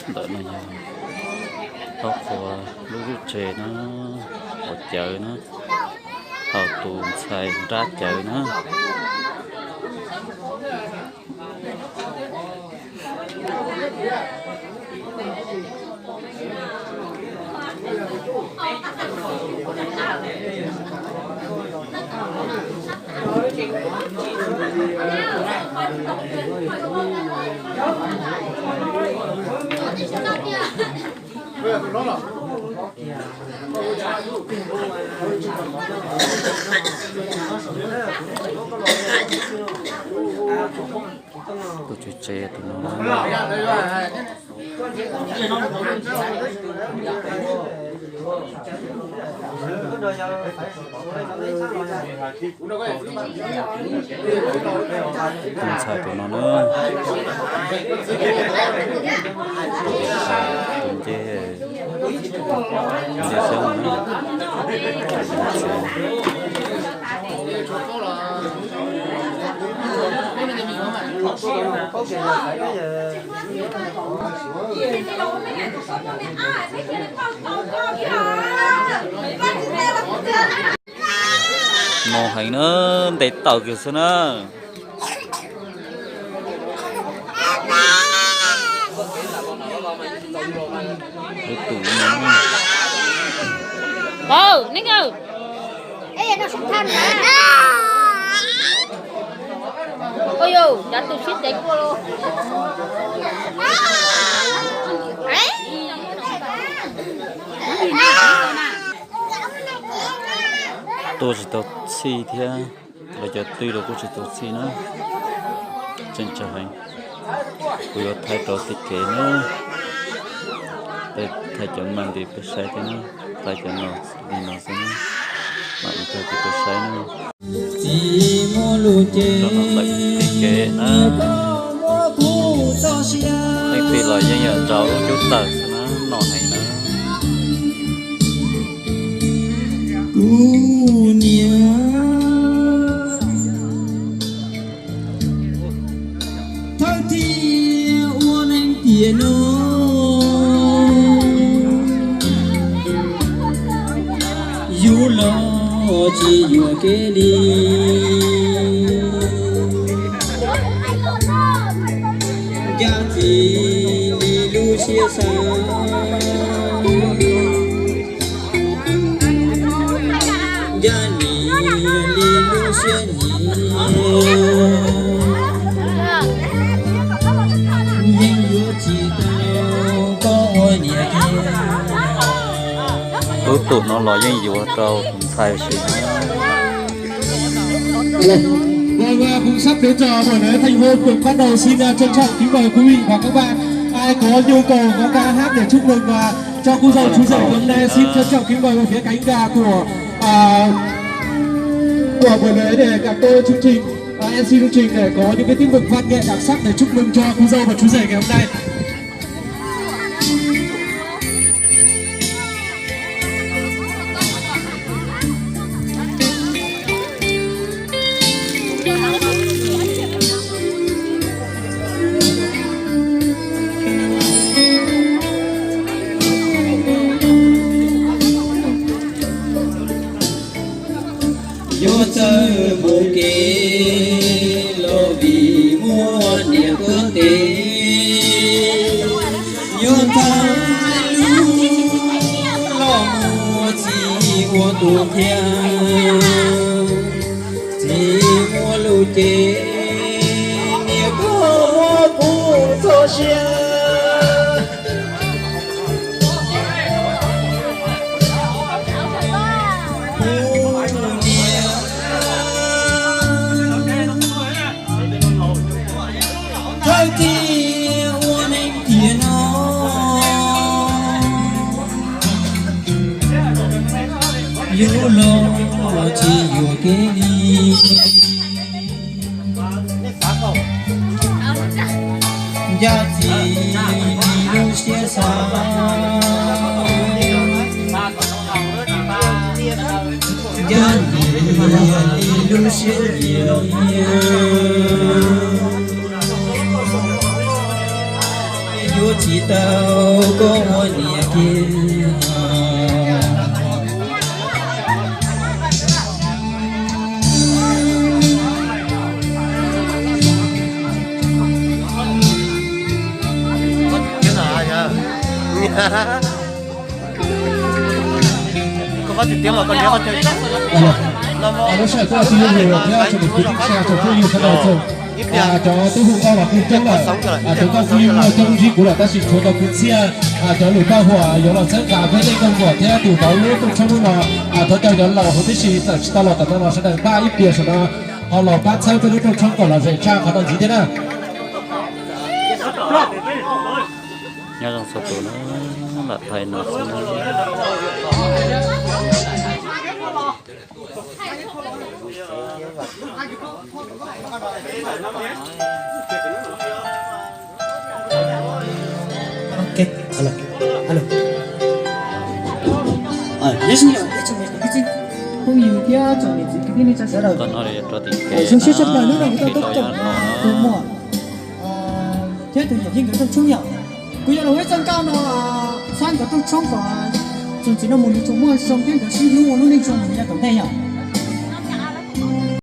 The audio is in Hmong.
Ntawm no yog thaub qhuas lub lub tsev na, qhuas cawv na, thaum tus ntxhais nrab cawv na. Tus tswv tsev tus no. Tus ntxhais tus no na. Tus ntxhais tus nce, nce xyoob na. Mos heev na, ntes tawm kiag xwb na. Tus no. Ua, cov tus sib deev ua los. Tuaj tsis tau txhij thiab, los cov twj los kuj tsis tau txhij na. Tseem tsawg heev. Kuv yuav thaij rau tej kev na, thaij cov mas nti peb saib thiab na, thaij cov no li no xwb na, mam li thaij ces peb saib na. Txiv muaj lus ces rau no ntawm tej kev na, leej twg los yeej yog nrau lub cub tawm xwb na, no heev na. Kuv niam thawj thiaj ua neeg tiam no, yus los tsis yuam kev li. Ncaj txiv li lub siab xav, ncaj niam li lub siab nyiam, yeej yuav tsis tau koj ua niam thiab. Lub tuam no los yeej yuav rau tus ntxhais sim. Vâng, và cũng sắp đến giờ buổi lễ thành hôn, Phượng bắt đầu xin, à, trân trọng kính mời quý vị và các bạn ai có nhu cầu có ca hát để chúc mừng, à, cho cô dâu chú rể hôm nay xin trân trọng kính mời về phía cánh gà của, à, của buổi lễ để cặp đôi chương trình, à, em xê chương trình để có những cái tiết mục văn nghệ đặc sắc để chúc mừng cho cô dâu và chú rể ngày hôm nay. Yuav txawj mus kev los vim muaj niam pub tes, yuav txawj lub los mus txiv ua tus thiab. Txiv muaj lus ces niam koj muab kuv txoj sia. Kuv niam thawj thiaj ua neeg tiam no, yus los tsis yuam kev li. Ncaj txiv li lub siab xav, ncaj niam li lub siab nyiam, yuav tsis Tau koj ua niam kiag. Lub sij hawm kuj tsis yog lus thiab tsoom niam txiv kwv tij neej tsa tsoom phooj ywg sawv daws txog, cov tub hu nkauj los kuj coob lawm, cov nkauj kuj yeej muaj coob ntsib kuv lawm tab sis tshuav cov kwv txhiaj, cov lus paj huam yuav los txhawb nqa peb tej nkauj muam thiab tus vauv lub rooj tshoob hnub no. Thov caw cov laus huv tib si txawm tsis tau los tom no los sawv daws npaj ib pliag saum no ho los pab txhawb peb lub rooj tshoob kom los zem tshaj qhov no ntxiv thiab na. Nyob zoo txhua tus na, lam thaij no xwb na. Phooj ywg thiab tsoom niam txiv kwv tij neej tsa sawv daws, zoo siab tshaj plaws hnub no kuv tau tuaj koom tus muam thiab tus yawm yij nkawd rooj tshoob yom. Kuv yuav los ua ib txoj nkauj no txhawb nkawd rooj tshoob kom tsoom txiv no mus nws tsuas muaj zoo thiab nkawd sib hlub ua lub neej zoo mus yav tom ntej yom.